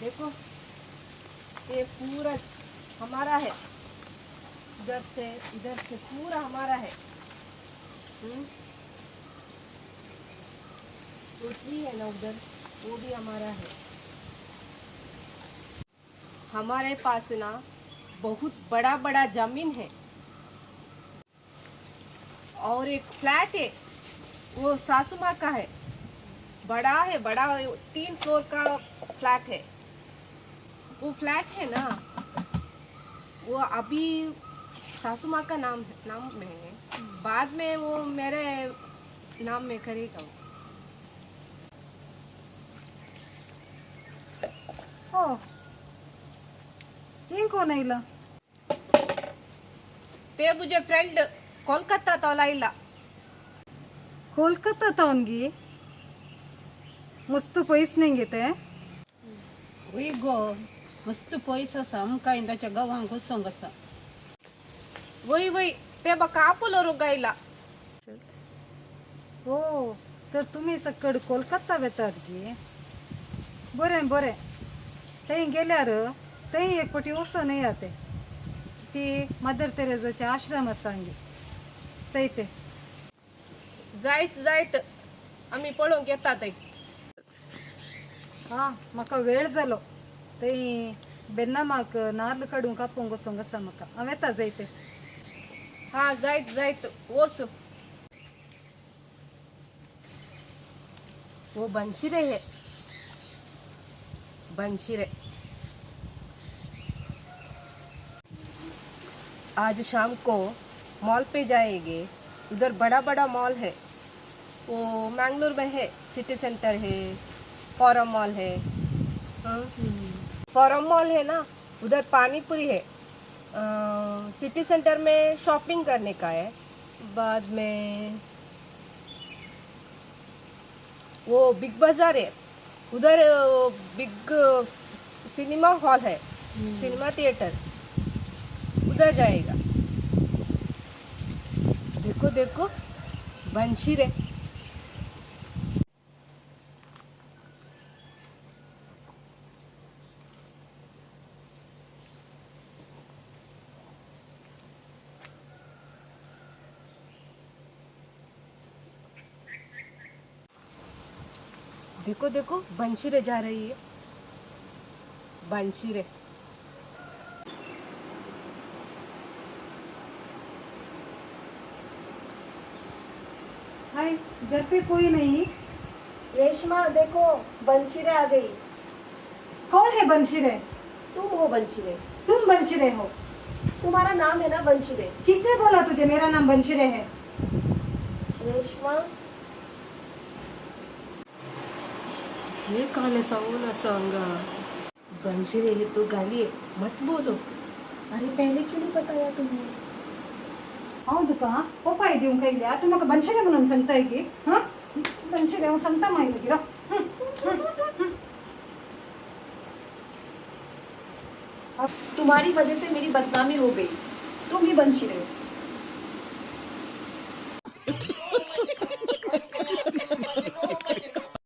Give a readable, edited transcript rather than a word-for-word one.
देखो ये पूरा हमारा है, इधर से पूरा हमारा है। वो ट्री है ना उधर, वो भी हमारा है। हमारे पास ना बहुत बड़ा बड़ा जमीन है और एक फ्लैट है, वो सासू माँ का है। बड़ा है, बड़ा 3 फ्लोर का फ्लैट है। वो फ्लैट है ना, वो अभी सासू माँ का नाम नाम में है, बाद में वो मेरे नाम में करेगा। हो, तीन कोण आयला? ते तुझे फ्रेंड कोलकाता तोला आयला। कोलकाता तावन गी? मस्त पयस न्ही गे ते। वय गो, मस्त पयस आसा, आमकां इंदाच्या गांवांक वचोंक आसा। वय वय, ते म्हाका आपोलो रोग आयला। हो, तर तुमी सकड कोलकाता वेतात गी? बरें बरें, थंय गेल्यार थंय एक फावटी वचोन येया। ते ती मदर तेरेजाचे आश्रम आसा गी चोयते। जायत जायत आमी पळोवंक येता थंय। हा, म्हाका वेळ जालो, थंय बेन्नामाक नार्ल काडूंक आपोवंक वचोंक आसा म्हाका। हांव येता जायते। हा, जायत जायत वच। वो बनशिरे है, बनशिरे। आज शाम को मॉल पे जाएंगे, उधर बड़ा बड़ा मॉल है, वो मैंगलोर में है, सिटी सेंटर है, फॉरम मॉल है। हाँ, फॉरम मॉल है ना, उधर पानीपुरी है। सिटी सेंटर में शॉपिंग करने का है। बाद में वो बिग बाज़ार है, उधर बिग सिनेमा हॉल है, सिनेमा थिएटर, उधर जाएगा। देखो देखो बंशी रे। देखो देखो बंशीरे जा रही है, बंशीरे। हाय, घर पे कोई नहीं? रेशमा देखो, बंशीरे आ गई। कौन है बंशीरे? तुम हो बंशीरे। तुम बंशीरे हो? तुम्हारा नाम है ना बंशीरे। किसने बोला तुझे मेरा नाम बंशीरे है? रेशमा। हे काले सांगू सांगा, बंशीरे ये तो गाली है, मत बोलो। अरे पहले क्यों नहीं बताया तुमने? हांव तुका पोपाय दिवंक आयल्या, तूं म्हाका बनशिरे म्हणून सांगताय की? हां, बनशिरे हांव सांगता मागीर मागीर। तुम्हारी वजह से मेरी बदनामी हो गई, तुम ही बंशीरे हो।